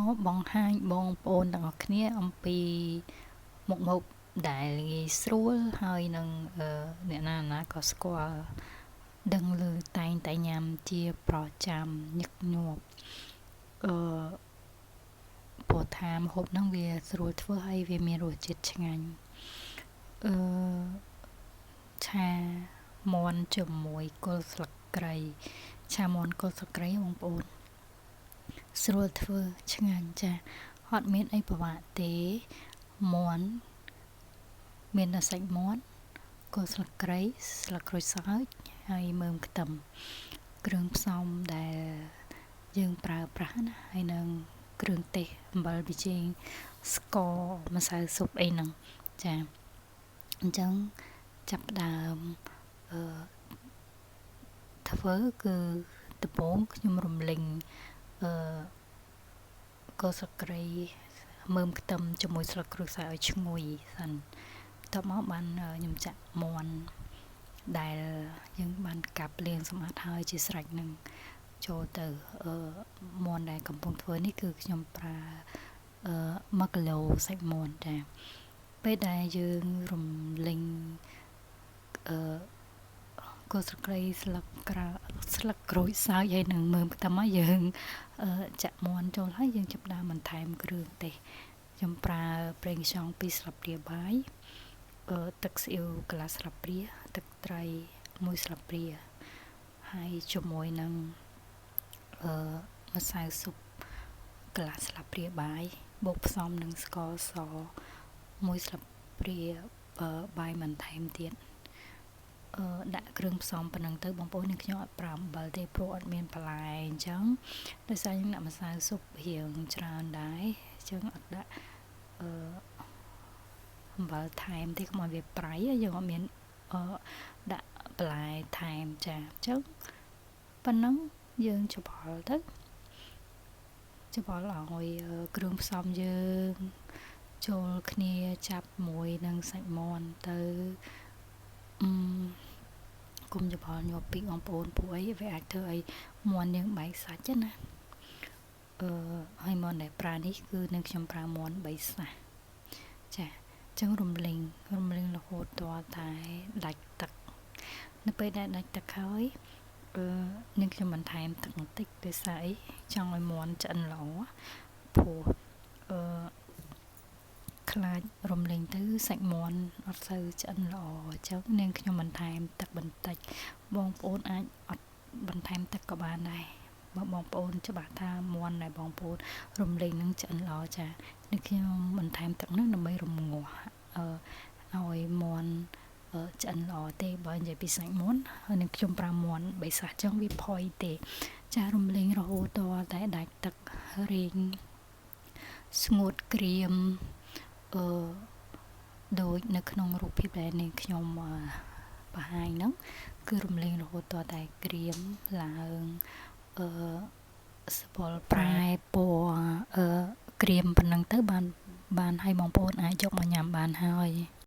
មកបង្ហាញបងប្អូនទាំងអស់គ្នាអំពីមុខម្ហូបដែលងាយស្រួលហើយនឹងអ្នកណាណាក៏ស្គាល់ដឹងឮតែងតែញ៉ាំជាប្រចាំញឹកញាប់អឺព្រោះថាម្ហូបហ្នឹងវាស្រួលធ្វើហើយវាមានរសជាតិឆ្ងាញ់អឺឆាមាន់ជាមួយគល់ស្លឹកគ្រៃឆាមាន់គល់ស្លឹកគ្រៃបងប្អូនស្រួលធ្វើឆ្ងាញ់ចាអត់មានអីពិបាកទេមាន់មានតែសាច់មាន់គល់ស្លឹកគ្រៃស្លឹកក្រូចសើចហើយមើមខ្ទឹមគ្រឿងផ្សំដែលយើងប្រើប្រាស់ណាហើយនឹងគ្រឿងទេសអំបិលប៊ីចេងស្ករម្សៅស៊ុបអីហ្នឹងចាអញ្ចឹងចាប់ផ្ដើមអឺធ្វើគឺដំបូងខ្ញុំរំលីងអឺគល់ស្លឹកគ្រៃមើមខ្ទឹមជាមួយស្លឹកក្រូចសើចឲ្យឈ្ងុយសិនបន្ទាប់មកបានខ្ញុំចាក់មាន់ដែលយើងបានកាប់លាងសម្អាតហើយជាស្រេចនឹងចូលទៅអឺមាន់ដែលកំពុងធ្វើនេះគឺខ្ញុំប្រើអឺ1គីឡូសាច់មាន់ចាពេលដែលយើងរំលីងអឺគល់ស្លឹកគ្រៃស្លឹកក្រៅស្លឹកក្រូចសើចហើយនឹងមើមខ្ទឹមហើយយើងចាក់មាន់ចូលហើយយើងចាប់ដើមបន្ថែមគ្រឿងទេសខ្ញុំប្រើប្រេងខ្យង2ស្លាបព្រាបាយទឹកស៊ីអ៊ីវកន្លះស្លាបព្រាទឹកត្រី1ស្លាបព្រាហើយជាមួយនឹងអឺម្សៅស៊ុបកន្លះស្លាបព្រាបាយបូកផ្សំនឹងស្ករស1ស្លាបព្រាបាយបន្ថែមទៀតអឺដាក់គ្រឿងផ្សំប៉ុណ្ណឹងទៅបងប្អូននឹងខ្ញុំអត់ប្រើអំបិលទេព្រោះអត់មានបន្លែអញ្ចឹងដោយសារខ្ញុំដាក់ម្សៅស៊ុបរៀងច្រើនដែរអញ្ចឹងអត់ដាក់អឺអំបិលថែមទេកុំឲ្យវាប្រៃយើងអត់មានអឺដាក់បន្លែថែមចាអញ្ចឹងប៉ុណ្ណឹងយើងច្របល់ទៅច្របល់ឲ្យគ្រឿងផ្សំយើងចូលគ្នាចាប់មួយនឹងសាច់មាន់ទៅអឺគុំច្របល់ញាប់ពេកបងប្អូនពួកអីវាអាចធ្វើឲ្យមាន់យើងបែកសាច់ណាអឺហើយមាន់ដែលប្រើនេះគឺនឹងខ្ញុំប្រើមាន់3សាសចាអញ្ចឹងរំលីងរំលីងរហូតទាល់តែដាច់ទឹកនៅពេលដែលដាច់ទឹកហើយអឺនឹងខ្ញុំបន្ថែមទឹកបន្តិចដោយសារអីចង់ឲ្យមាន់ឆ្អិនល្អព្រោះអឺខ្លាចរំលេងទៅសាច់មាន់អត់សូវឆ្អិនល្អអញ្ចឹងនាងខ្ញុំបន្ថែមទឹកបន្តិចបងប្អូនអាចអត់បន្ថែមទឹកក៏បានដែរបើបងប្អូនច្បាស់ថាមាន់ដែលបងប្អូនរំលេងនឹងឆ្អិនល្អចានេះខ្ញុំបន្ថែមទឹកនឹងដើម្បីរំងាស់អឺឲ្យមាន់ឆ្អិនល្អទេបើនិយាយពីសាច់មាន់ហើយនឹងខ្ញុំប្រើមាន់បីសាសចឹងវាផុយទេចារំលេងរហូតដល់តែដាច់ទឹករីងស្ងួតក្រៀមអឺដូចនៅក្នុងរូបភាពដែលនាងខ្ញុំបង្ហាញហ្នឹងគឺរំលេងរហូតដល់តែក្រៀមឡើងអឺសបល់ប្រែពណ៌អឺក្រៀមប៉ុណ្ណឹងទៅបានបានឲ្យបងប្អូនអាចយកមកញ៉ាំបានហើយ។